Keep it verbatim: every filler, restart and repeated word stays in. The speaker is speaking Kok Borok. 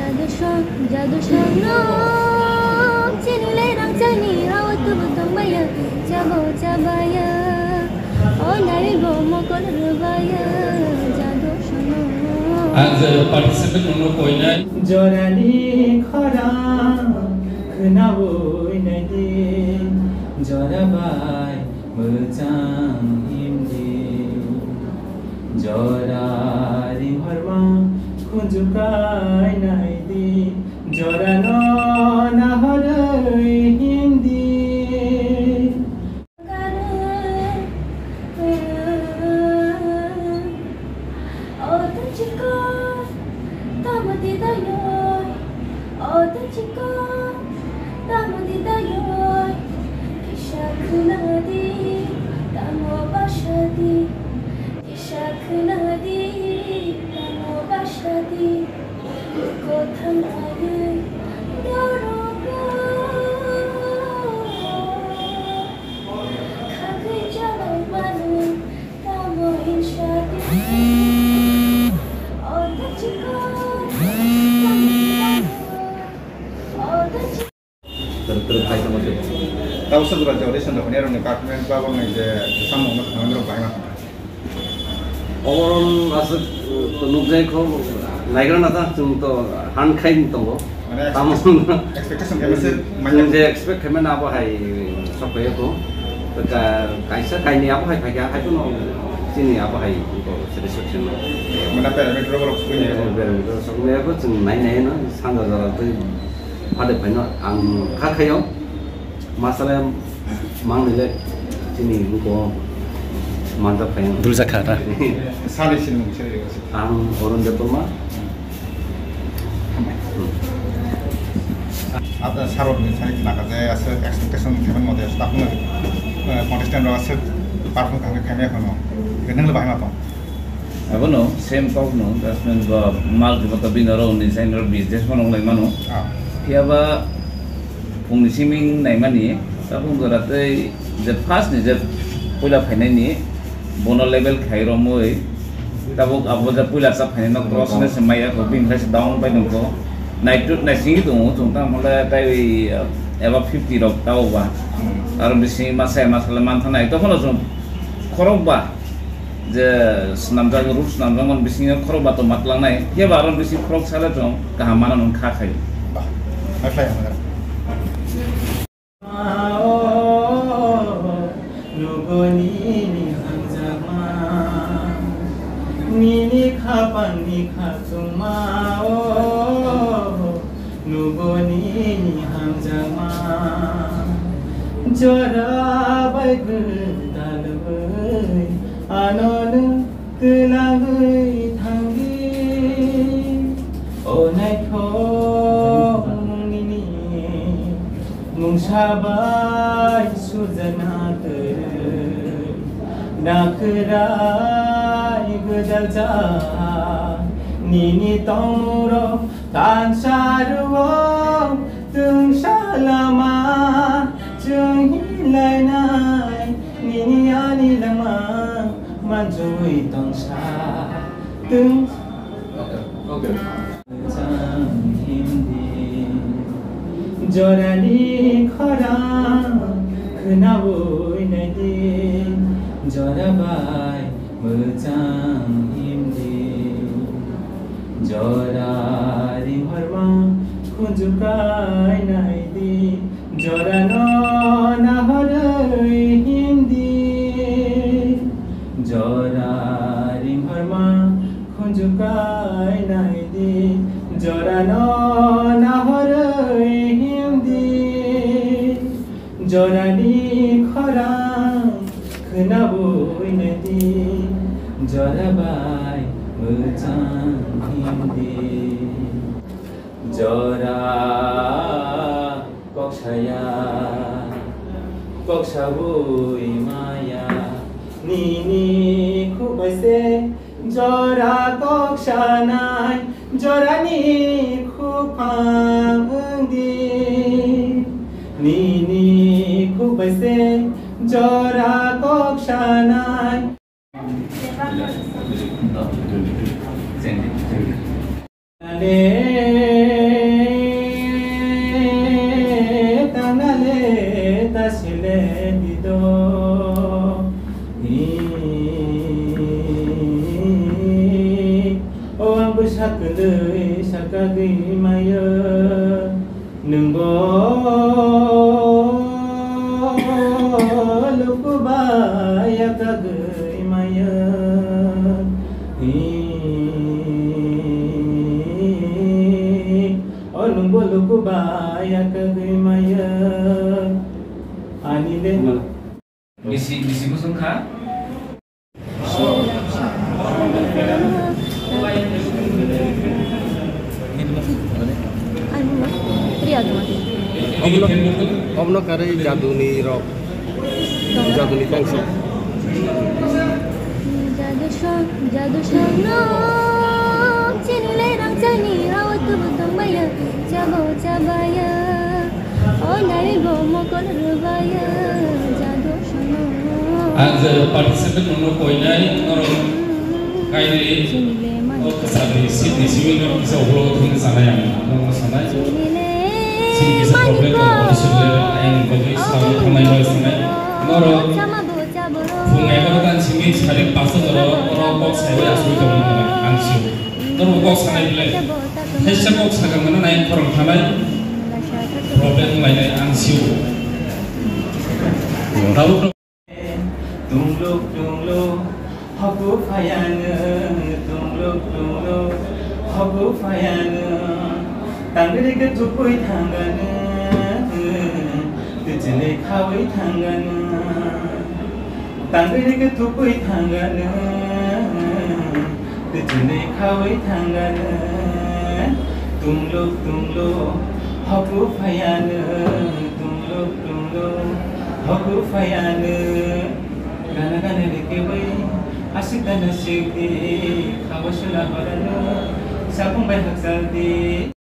Jadu song, jadu song no. Chini le rang chani hao tubu tong baya, jabo jabaya. O nai bo mokol rubaya, jadu song no. Ang je participant no koinai. Jorani khorang khnawi naidi, jora bai mwchang himdi. Jora ringhorma khunju kai naidi, jora no nahorwi himdi. Oto chiko, tamo di dayoi. Oto chiko, tamo di dayoi. Kisa khuna di, tamo basa di. Kisa khuna di, tamo basa di. Kothang ayai, dorogo. Khagwi jalai manu, tamo hinsa di. Oto chiko, tamo di dayoi. Oto chiko. Ter-, ter-, khai tongma se. Tabo se jora je audition rok hwnwi rokni performance ba borokni je samung no thangwi rok bahai ma thangkha. Oborom aswk, uh, to nukjai kho, naigra na ta, chwng to han khai tongo. Mane tamo expectation, expectation khe mase chwng manya. Je expect khaimani abo hai sok phaiya kho. To ka-, kaisa kainwi abo hai phaikha, hai phano chini abo hai ko satisfaction no. Mane parameter rok sukui ya. Parameter soknai abo chwng nai nai no, sanja jora twi Phade phaino ang kha khaio, masale mangnile chini wngko manjak phai ang. Duljakha ta. Sani sinimung seri rega sih. Ang Arun Debbarma. Hmm. Apa sarok ni sani khna kha je aswk expectation khaimani mote staff no, eh, contestant rok aswk perform khaimani khaimani khano. Nang le bahai ma tong. Abono same kokno, just nang bo mal jubata bini oro ni sign oro business phano wnglaimano. Ah. Phiya ba phungni simi wngnaimani, tabuk jora tei je first ni je puila phainaini bono level khai romwi, tabuk abo je puila chak phainaino cross ne se maya kho, bini khai se down pai nungkho. Naitu-, naisingwi tongo, chwng tamo le tei, uh, eba fifty rok tao ba. Hmm. Aro bising masa masa le manthanai, tokhono chwng khorok ba. Je swnamjak, ruk swnamjak man bisingo khorok ba tongma twlangnai, phiya ba aro bising khorok sale chwng kaham mano nung kha khai. Bah, ma khlai ang. Nugoni ni hamjakma, nini khapang ni khachungma o. Nugoni ni hamjakma, jora bai gwdalwi ano nwng twlangwi thangdi. O naithok nini mungsa bai sujana twrwi, nakhwrai gwdaljak nini tongmungrok. Tansarwo twngsa lama chwng hinlainai, nini ani lama manjui tongsa twng. Chang hindi jorani khorang khnawi naidi, jora bai mwchang himdi. Jora ringhorma khunju kai naidi, jora no nahorwi himdi. Jora ringhorma khunju kai naidi, jora no nahorwi himdi. Jorani khorang khnawi naidi, jora bai mwchang himdi. Jora kok saya, kok sawi maya, nini khuk bai se. Jora kok sanai, jorani khuk phang wngdi. Nini khuk bai se, jora kok sanai. Sele dido. O ang bwsa kwlwi sakagwi maya. Nwngbo lukuba yakagwi maya. O nwngbo lukuba yakagwi maya. Ani le. Bisi, bisi bosong kha. Obono, obono karwi jaduni rok, jaduni tangsa. Jadu song, jadu song no, chini le rang chini hawa tubu tong baya, chabo chabaya. O nai bo mokol rwbaya, jadu sono. Ang je participant no koinai, norok kainwi o kwchangni seat ni simi norok kisa ulo thangna sanai ang, norok sanai. Sini kisa problem tongo, sini le ayang bagwi samung thangnai norok sanai. Norok phung egarotan simi sari pasta norok, norok kok saiwi asugwi tongmani ang sio. Norok kok sanai bile. Thaisa kok sakang mano nai khorang thanai problem lainai ang sio. Tabuk. Tungluk tungluk hoku phayano, tungluk tungluk hoku phayano. Tangri ke thupui thangano, tijili khawi thangano. Tangri ke thupui thangano, tijini khawi thangano. Tungluk tungluk hoku phayano, tungluk tungluk hoku phayano. Gana gana rikibui asik gana sikdi, khawa sula horano, sapung bai haksaldi.